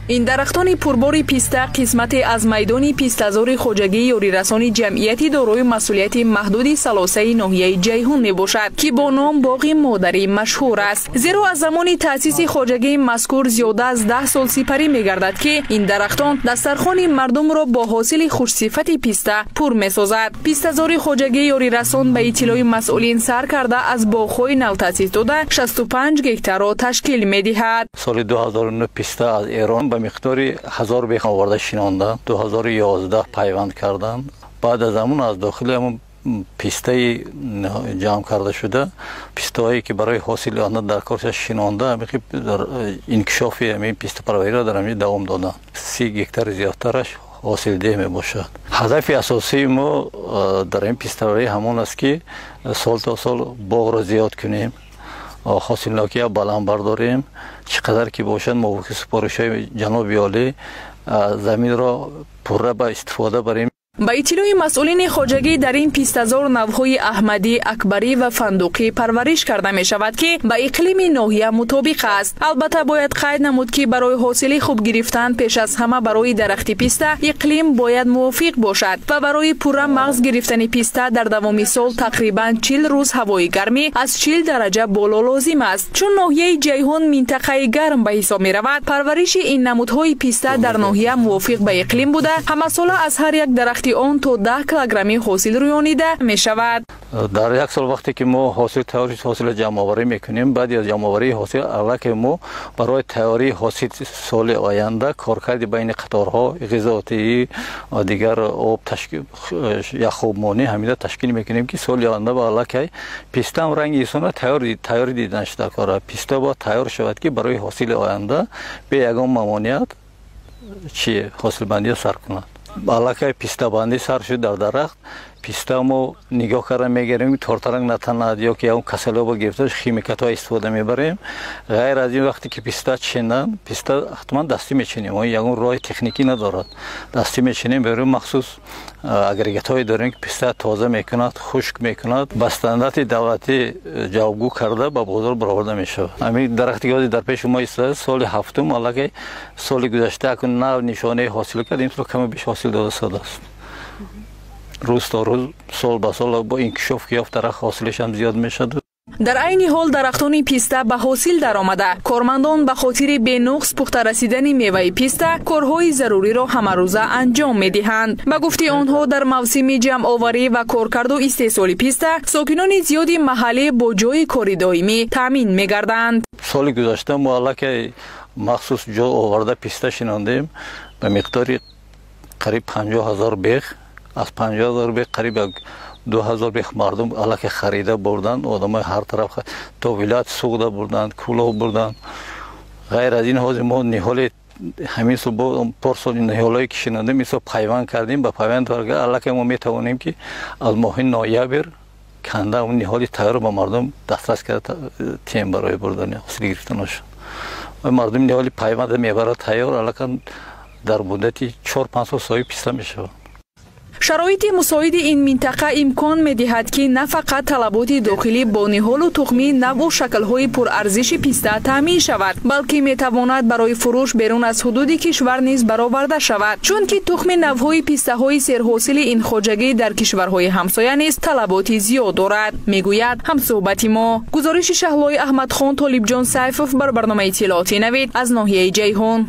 Ин дарахтони пурбори писта қисмате аз майдони пистазори хоҷагии ёрирасони ҷамъияти дорои масъулияти маҳдуди Салосаи ноҳияи Ҷайҳун мебошад, ки бо ном боғи модарӣ машҳур аст. Зеро аз замони таъсиси хоҷагии мазкур зиёда аз 10 сол сипарӣ мегардад, ки ин дарахтон дастархони мардумро бо ҳосили хушсифати писта пур месозад. Пистазори хоҷагии ёрирасон ба иттилои масъулин сар карда аз боғҳои навтаъсис дода 65 гектарро ташкил медиҳад. Соли 2009 писта аз Эрон ба миқдори 1000 бех оварда шинонданд, 2011 пайванд карданд. Баъд аз ҳамун аз дохили ҳамун пистаи ҷамъ карда шуда, пистаҳое ки барои ҳосили оянда дар кор шинонда, инкишофи ҳамин пистапарвариро дар ҳамин давом доданд. 30 гектар зиёдтараш ҳосилдеҳ мебошад. Ҳадафи асосии мо дар ин пистапарварӣ ҳамон аст, ки сол то сол боғро зиёд кунем, ҳосилнокиро баланд бардорем, чӣ қадар ки бошад мувофиқи супоришҳои ҷаноби олӣ заминро пурра ба истифода барем. Ба иттилои масъулини хоҷагӣ дар ин пистазор навъҳои аҳмадӣ, акбарӣ ва фандуқӣ парвариш карда мешавад, ки ба иқлими ноҳия мутобиқ аст. Албатта бояд қайд намуд, ки барои ҳосили хуб гирифтан пеш аз ҳама барои дарахти писта иқлим бояд мувофиқ бошад ва барои пурра мағз гирифтани писта дар давоми сол тақрибан 40 рӯз ҳавои гармӣ аз 40 дараҷа боло лозим аст. Чун ноҳияи Ҷайҳун минтақаи гарм ба ҳисоб меравад, парвариши ин намудҳои писта дар ноҳия мувофиқ ба иқлим буда, ҳамасола аз ҳар як дарахти он то 10 килограмми ҳосил рӯёнида мешавад. Дар як сол вақте ки мо ҳосил тайёр ҳосилро ҷамъоварӣ мекунем, баъди аз ҷамъоварии ҳосил аллакай мо барои тайёрии ҳосил соли оянда коркарди байни қаторҳо, ғизотиӣ ва дигар об яхобмонӣ ҳамида ташкил мекунем, ки соли оянда ба аллакай пистаам ранги инсонро тайёрӣ дидан шуда кора. Писта бояд тайёр шавад, ки барои ҳосили оянда бе ягон мамоният чи ҳосилбандиро сар кунад. Аллакай пистабандӣ сар шуд дар дарахт. Писта мо нигоҳ карда мегирем, тортаранг натанад ё ки ягон касалиҳо гирифта, химикатҳо истифода мебарем. Ғайр аз ин вақте ки писта чинанд, писта ҳатман дастӣ мечинем, он ягон роҳи техникӣ надорад. Дастӣ мечинем, берун махсус агрегатҳое дорем, ки писта тоза мекунад, хушк мекунад, ба стандарти давлатӣ ҷавобгӯ карда ба бозор бароварда мешавад. Ҳамин дарахте ки ҳозир дар пеши мо истодааст, соли ҳафтум аллакай соли гузашта акун нав нишонаи ҳосил кард, имсол каму беш ҳосил дода истодааст. Рӯз то рӯз, сол ба сол бо инкишоф ки ёфт дарахт ҳосилаш ҳам зиёд мешавад. Дар айни ҳол дарахтони писта ба ҳосил даромада, кормандон ба хотири бенуқс пухта расидани меваи писта корҳои заруриро ҳамарӯза анҷом медиҳанд. Ба гуфти онҳо дар мавсими ҷамъоварӣ ва коркарду истеҳсоли писта сокинони зиёди маҳаллӣ бо ҷойи кори доимӣ таъмин мегарданд. Соли гузашта мо аллакай махсус ҷо оварда писта шинондем ба миқдори қариб 50 000 бех. Аз 50 000 бех қариб 2000 бех мардум аллакай харида бурданд. Одамои ҳар тараф то вилояти Суғда бурданд, Кӯлоб бурданд. Ғайр аз ин ҳозир мо ниҳоли ҳамин сол порсол ниҳолое ки шинондем, ин сол пайванд кардем. Ба пайванд аллакай мо метавонем, ки аз моҳи ноябр канда он ниҳоли тайёрро ба мардум дастрас карда тием барои бурдани ҳосил гирифтанашон. Мардум ниҳоли пайванда мебарад тайёр, аллакай дар муддати 4-5 сол соҳиби писта мешавад. Шароити мусоиди ин минтақа имкон медиҳад, ки на фақат талаботи дохилӣ бо ниҳолу тухмии навъу шаклҳои пурарзиши писта таъмин шавад, балки метавонад барои фурӯш берун аз ҳудуди кишвар низ бароварда шавад, чунки тухми навъҳои пистаҳои серҳосили ин хоҷагӣ дар кишварҳои ҳамсоя низ талаботи зиёд дорад, мегӯяд ҳамсӯҳбати мо. Гузориши Шаҳлои Аҳмадхон, Толибҷон Сайфов бар барномаи иттилооти Навид аз ноҳияи Ҷайҳун.